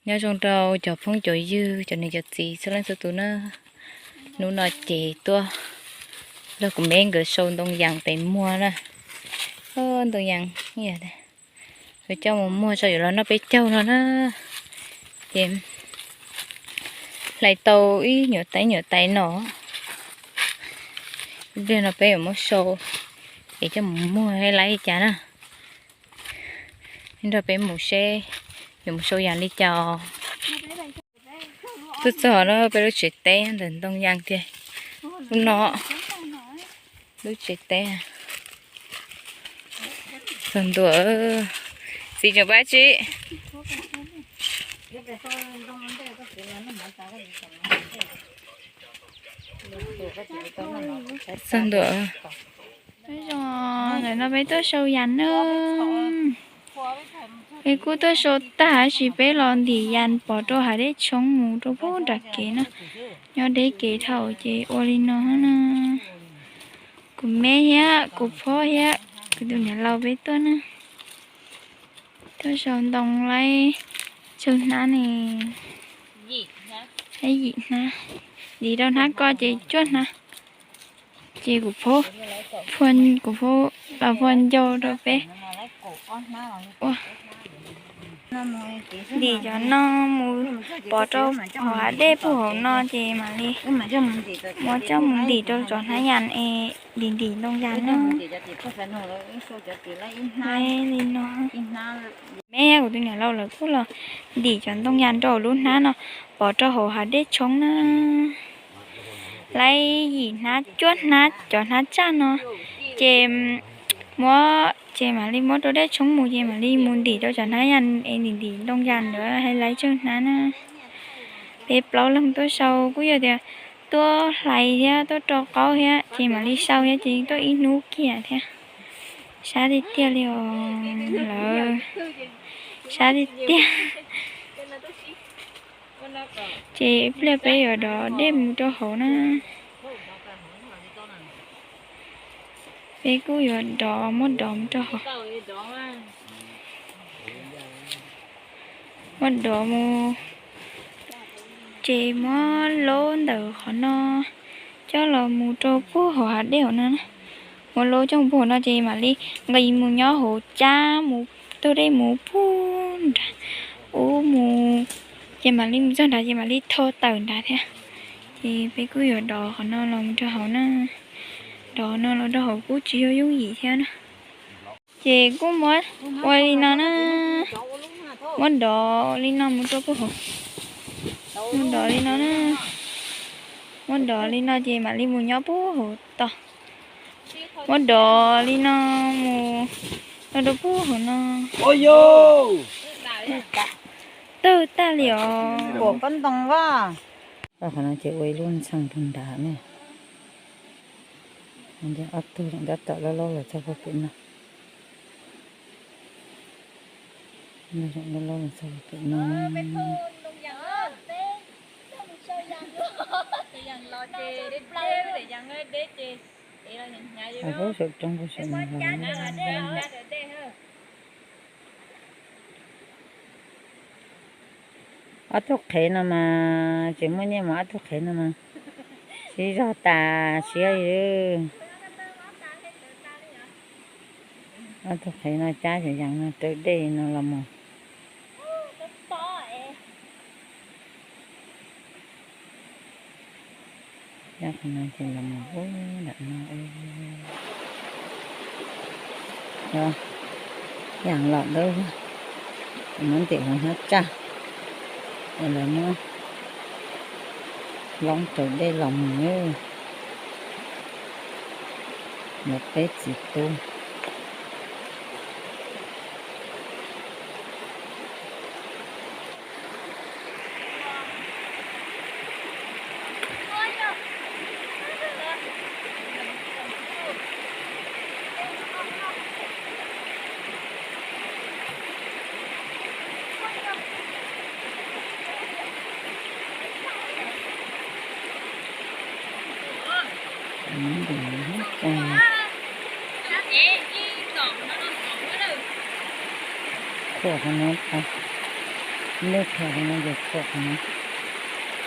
Nyob zoo rau cov phooj cov ywg, cov niam cov txiv txhua leej txhua tus na. Hnub no ces tuaj nrog kuv me nkawd sau ntoo yas pem muag na. Ntoo yas, nkawd coj mus muag tso yuav los noj peb caug no na. Ces hlais tau ib nyuam tais nyuam tais no. Ib pliag no peb yuav muab sau es coj mus muag laib li cas na. Nrog peb mus seb yuav mus sau yas li cas. Tuaj txog no peb lub tsev teb ntawm ntoo yas tiag. Lub no, lub tsev teb. Txog ntua, txiv tseem pab tsi. Txog ntua. Ntawm no peb tuaj sau yas na. Peb kuj tuaj sau tag tab sis peb los ntim yas pov rau hav dej tshoob mus rau pem nram kev na. Nyob deb kev dhau ces ua li no na. Kuv me thiab kuv phob thiab kuv tus niam laus peb tuaj na. Tuaj sau ntoo laib tsawg hnab ne? Yim hnab. Ntim rau hnab ko ces cuaj hnab. Ces kuv phob, kuv phob los phua ncau rau peb. Ntim cov no mus pov rau hauv hav dej puag hauv no ces mam li muab coj mus ntim rau cov hnab yas es ntim ntim ntoo yas no. Li no. Me kuv tus niam laus lawv kuj los ntim cov ntoo yas nraum lub hnab no pov rau hauv hav dej tshoob na. Laib yim hnab cuaj hnab cov hnab tsaj no, ces muab, ces mam li muab rau dej tshoob mus ces mam li mus ntim rau cov hnab yas es ntim ntim ntoo yas ntawd hais laib tsawg hnab na. Peb plaub leeg tuaj sau kuj yog tias tuaj hlais thiab tuaj rau qaub thiab ces mam li sau thiab ces tuaj ib hnub kiag thiab. Sab tiag tiag li os lawv, sab tiag tiag. Ces ib pliag peb yuav dov dej mus rau hauv na. Peb kuj yuav dov, muab dov mus rau hauv. Muab dov mus, ces muab laub ntawm qhov no coj los mus rau puag hauv hav dej hauv no. Muab laub coj mus puag hauv no ces mam li nqis mus nyob hauv cab mus taug dej mus puag nrad ub mus, ces mam li mus txog nrad ces mam li tho tawm nrad thiab. Ces peb kuj yuav dov qhov no los mus rau hauv na. Dov no los rau hauv kuj tsis yog yooj yim thiab na. Ces kuj muab ua li no na, muab dov li no mus rau puag hauv. Muab dov li no na, muab dov li no ces mam li mus nyob puag hauv tod. Muab dov li no mus rau puag hauv no. Tawg tag li os. Qhov no ces ua ib lub ntxhee rau nrad ne. Ob tug tab tom laub laub los txog puag pem no. Laub laub los txog puag pem no. Puag saum roob puag saum no los. Ob tug qhev no mas tsis muaj nyiaj mus, ob tug qhev no mas sib zog tas siab li. Ob tug qhev no cab xyov yas no raws dej no los mus. Cab qhov no ces los mus ub nram no. Yog yas los dawb, muab ntim hauv hnab tsaj, es lawv muab loob raws dej los mus. Lawv peb txiv tub. Khuam qhov no tau. Lub thaj no ces txog qhov no,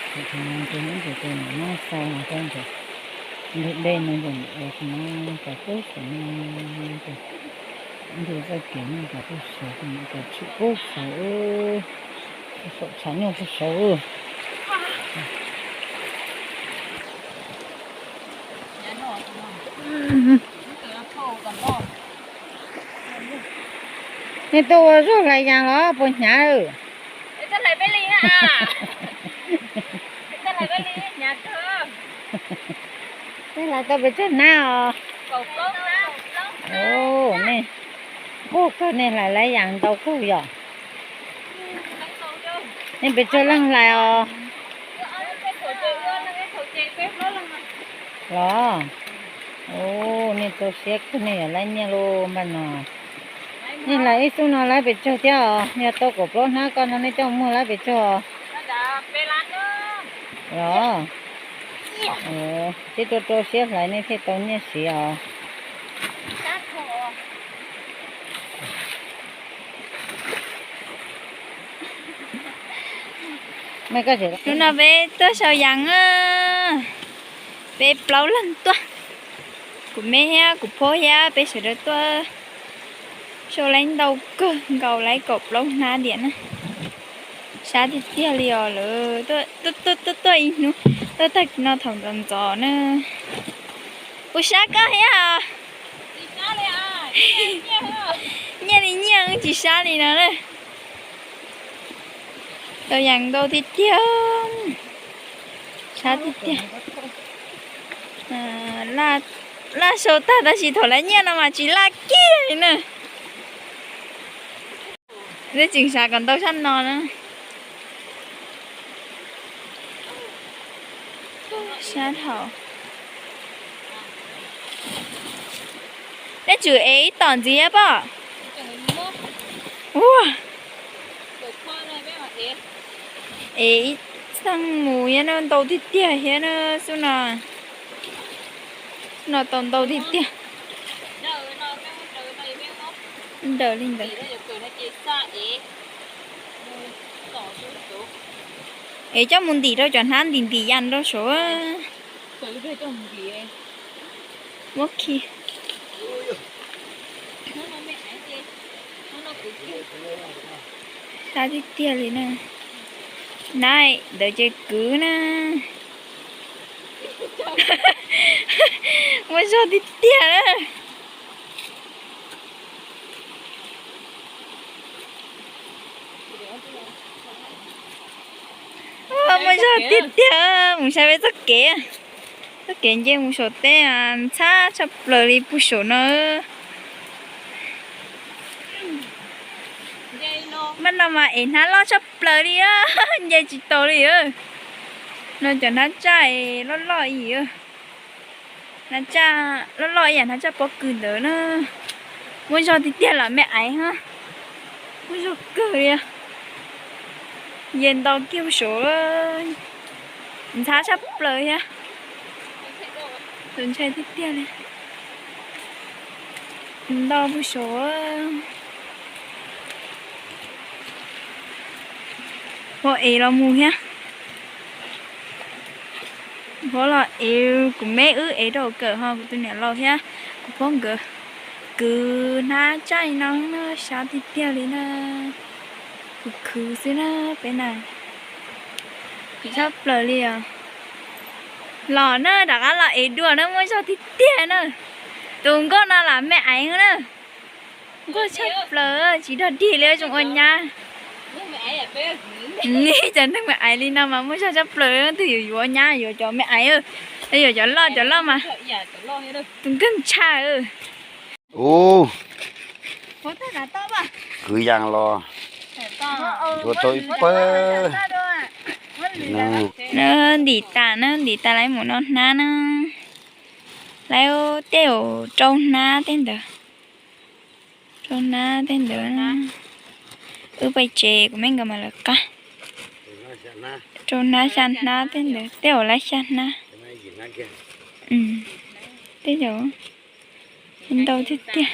txog qhov no ces ib ntsis ces mam noj xaus no thiab ces ntug dej no ces mam ua qhov no, ces pub saum no, ces ntug txoj kev no ces pub saum, ces tshwm pub saum, saum tshav nyuj pub saum. Nej tuaj ua zog hlais yas los puas hnyav? Hlais tau pes tsawg hnab os? Nej, puag kawg nej hlais lab yas ntau kawg yom? Nej pes tsawg leej hlais os? Los, nej txaus siab kawg nej yuav laib nyiaj lauj npaj no. Nej hlais ib xub no laib pes tsawg thiab os? Yog tau kaum plaub hnab koj no nej coj muag laib pes tsawg os? Los, sib rau rau siab hlais nej thiaj tau nyiaj siv os. Hnub no peb tuaj sau yas, peb plaub leeg tuaj, kuv me thiab kuv phob thiab peb sawv daws tuaj. Sau laib ntau kawg nkaus, laib kaum plaub hnab diam na. Sab tiag tiag li os lawm. Tuaj tuaj ib hnub, tuaj tag kis no thaum ntxov ntxov na. Kuv sab koj thiab. Nyiaj li nyiaj, wb tsis sab li no na. Tau yas ntau tiag tiag. Sab tiag tiag. Laj sau tag tab sis thaum laib nyiaj no mas tsis laj kiag li na. Twb tseem sab kom ntau sab no na. Sab hauv. Neb tsum ev ib tom ntxiv pom. Ua, ev ib txheej mus thiab na, ntau tiag tiag thiab na xwb no. No tau ntau tiag tiag. Nrawm li ntawd. Es coj mus ntim rau cov hnab ntim ntim yas rau saud. Muab khi. Sab tiag tiag li na. Hnab ntawd ces kwv na. Muaj zog tiag tiag na. Muaj zog tiag tiag, mus saib peb txoj kev. Txoj kev nce mus saum teb ntxhab tshaj plaws li puag saum no. Npaj no mas ev hnab loj tshaj plaws li, nce tsis taus li. No cov hnab tsaj loj loj ib yam, hnab tsaj loj loj ib yam hnab tsaj pob kws ntawd na. Muaj zog tiag tiag lam me aiv, muaj zog kawg li. Nce ntau kiag puag saud, ntxhab tshaj plaws thiab. Tus ntshai tiag tiag li. Ntau puag saud. Phob ev los mus thiab. Phob los ev, kuv me wb ev rau kawm ho kuv tus niam laus thiab kuv phob nkawd kwv hnab tsaj no na, sab tiag tiag li na. Khwv khwv xwb na peb na. Khwv tshaj plaws li os. Los na, rov qab los ev dua na, muaj zog tiag tiag na. Tus nkauj no lam me aiv na. Nkauj tshaj plaws, tsis dog dig li, zoo ua nyab. Cov neeg me aiv li no mas muaj zog tshaj plaws, twg yuav yuav nyab yuav cov me aiv, yuav cov loj cov loj mas. Tus nkauj ntshai. Ub, kwv yas los yuav tau ib pawg. Ntim tas na, ntim tas lawv mus noj hnab na. Lawv tej zaum rau hnab tej ntawd. Rau hnab tej ntawd. Wb pais tsev kuv me nkawd mam lawv qab. Rau hnab xya hnab tej ntawd, tej zaum lawv xya hnab. Tej zaum ntau tiag tiag.